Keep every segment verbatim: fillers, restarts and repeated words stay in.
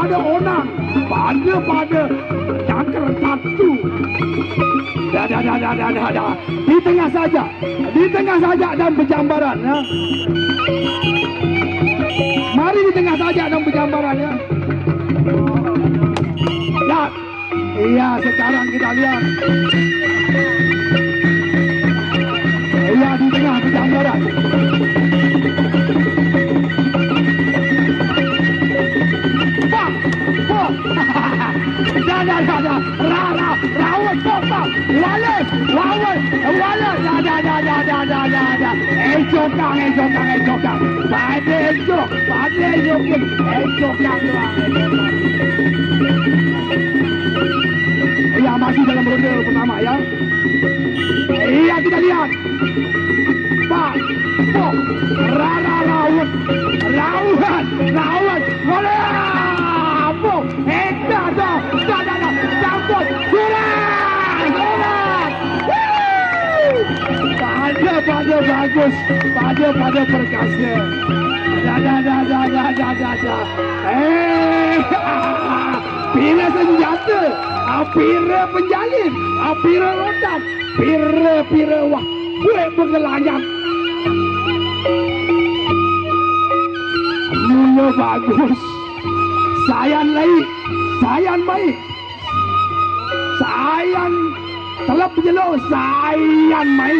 Pada onang, pada-pada cakar satu. Dah, dah, dah, dah, dah, dah, dah. Di tengah saja, di tengah saja dan berjambaran, ya. Mari di tengah saja dan berjambaran, ya. Ya, iya, sekarang kita lihat. Iya, di tengah berjambaran. Pak, pak. Dah, dah, dah, dah. Ra, ra, raut, pak, pak. Wallace, wallace, wallace. Dah, dah, dah, dah. Eh, cokang, eh, cokang, eh, cokang. Pada cok, pada cok. Eh, cokang doang, eh, cokang. Iya, masih dalam ronde pertama, ya. Iya, kita lihat. Pak, pok, rara, raut, raut, raut, boleh, pok, enda, dah, dah, dah, dah, campur, surat, surat. Wuh! Pada, pada bagus, pada, pada perkasa. Dah, dah, dah, dah, dah, dah, dah, dah. Eh, pira senjata, ah, pira penjalin, ah, pira rotan. Pira-pira wah, kuwe begelanyang. Mula bagus. Sayan lai, sayan mai. Sayan telep jelo, sayan mai.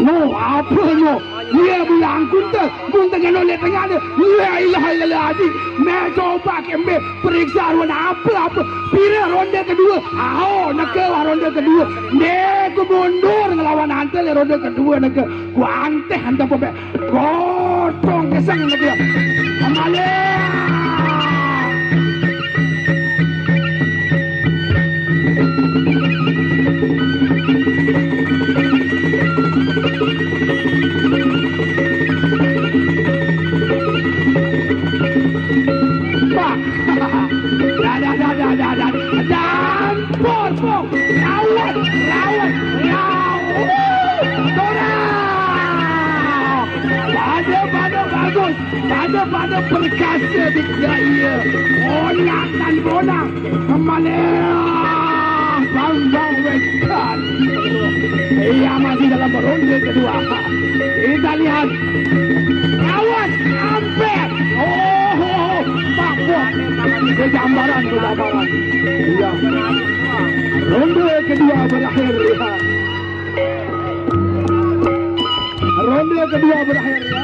No, apa no? Iya, bilang kunta, kunta ngeno le tengah dia. La ilaha illallah, adi. Me coba kembe periksa ronde apa, apa. Pira ronde kedua? Ao, neke wah ronde kedua. Nde ku mundur ngelawan ante le ronde kedua neke. Ku anteh ante pembe. Gotong keseng neke. Kembali. Pak. Dah, dah, dah, dah, dah, dah. Campur, pok. Rawat, rawat, rawat. Tora. Pada, pada bagus. Pada-pada perkasa di iya. Bonang dan bonang. Kemana? Bambang Wetan. Iya, masih dalam ronde kedua. Kita lihat. Awas, ampe. Oh, oh, oh. Pak, Pak. Berjambaran, berjambaran. Iya. Ronde kedua berakhir, ya. Ronde kedua berakhir, ya.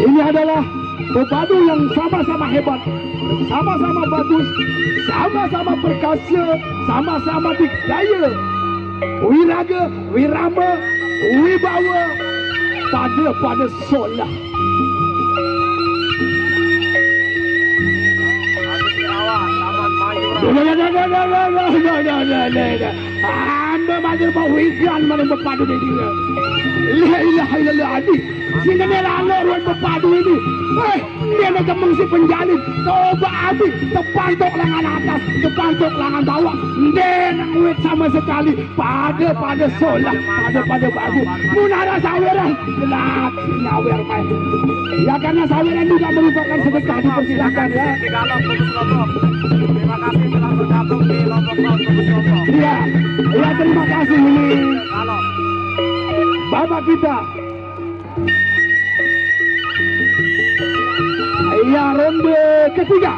Ini adalah pepadu yang sama-sama hebat, sama-sama bagus, sama-sama perkasa, sama-sama digdaya. Wiraga, wirama, wibawa, pada-pada solah. Amba matur ba wigan maring pepadu dadi. La ilaha illallah, adi. Sing kene lalo ruan pepadu ini. Eh, dene kemeng si penjalin. Coba adi, tepantok lengan atas, tepantok lengan bawah. Dene nguit sama sekali. Pada-pada solah, pada-pada bagus. Mun ada saweran, gelap nyawer main. Ya, karena saweran juga merupakan sedekah, dipersilakan, ya. Di Galok, Bungkus Lombok. Terima kasih telah bergabung di Lombok Road, Bungkus Lombok. Iya, iya, terima kasih ini. Galok. Bapak kita. Iya, ronde ketiga.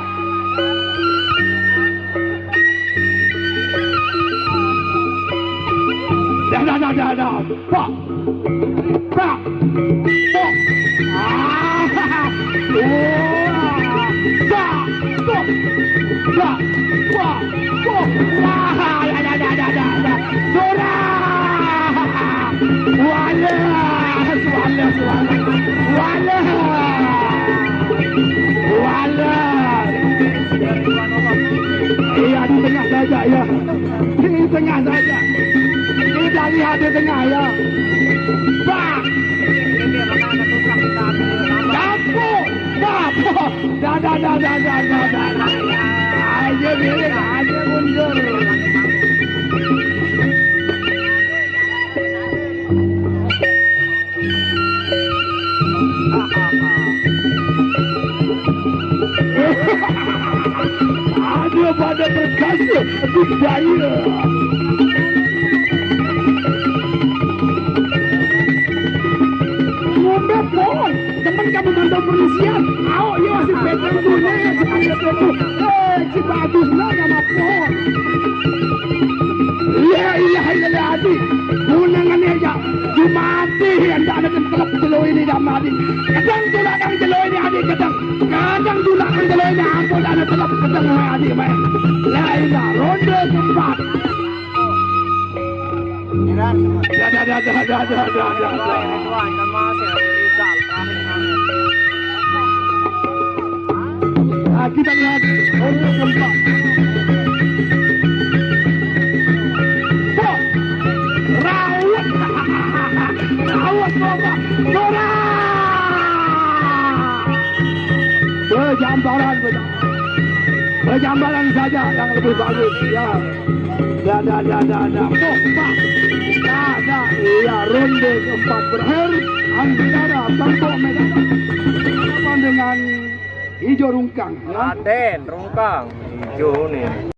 Dah, dah, dah, dah, dah. Pak. Pak. Pak. Ah. Oh. Pak. Pak. Pak. Pak. Pak. Wah, ya, ya, ya, ya, ya, ya. Surah. Walah, walah, walah. Walah. Walah. Iya, di tengah saja, ya. Di tengah saja. Kita lihat di tengah, ya. Bang. Campur. Bapak. Dah, dah, dah, dah, dah, dah, dah. Aja milik, aja mundur. Ada berkasih budaya. Ngombe pon, temen kamu mantau perisian. Au, iya si Petrus dunia ya si Petrus itu. Eh, si bagus lah nama pon. La ilaha illallah, Adi. Gunangan ya, Jumati yang tak ada telep jelo ini dah, Adi. Kadang tulak kadang jelo ini, Adi, kadang. Kadang tulak kadang jelo ini, ampun, tak ada telep kadang, Adi, meh. La ilaha, ronde keempat. Dah, dah, dah, dah, dah, dah, dah, dah. Nah, kita lihat ronde keempat. Bro, raut. Raut, Bro. Jorang. Berjambaran, berjambaran. Berjambaran saja yang lebih bagus. Ya. Dah, dah, dah, dah, dah. Bro, Bro. Dah, dah. Iya, ronde keempat berakhir antara Tampok Medan dengan Ijo Rungkang. Raden Rungkang. Ijo nih.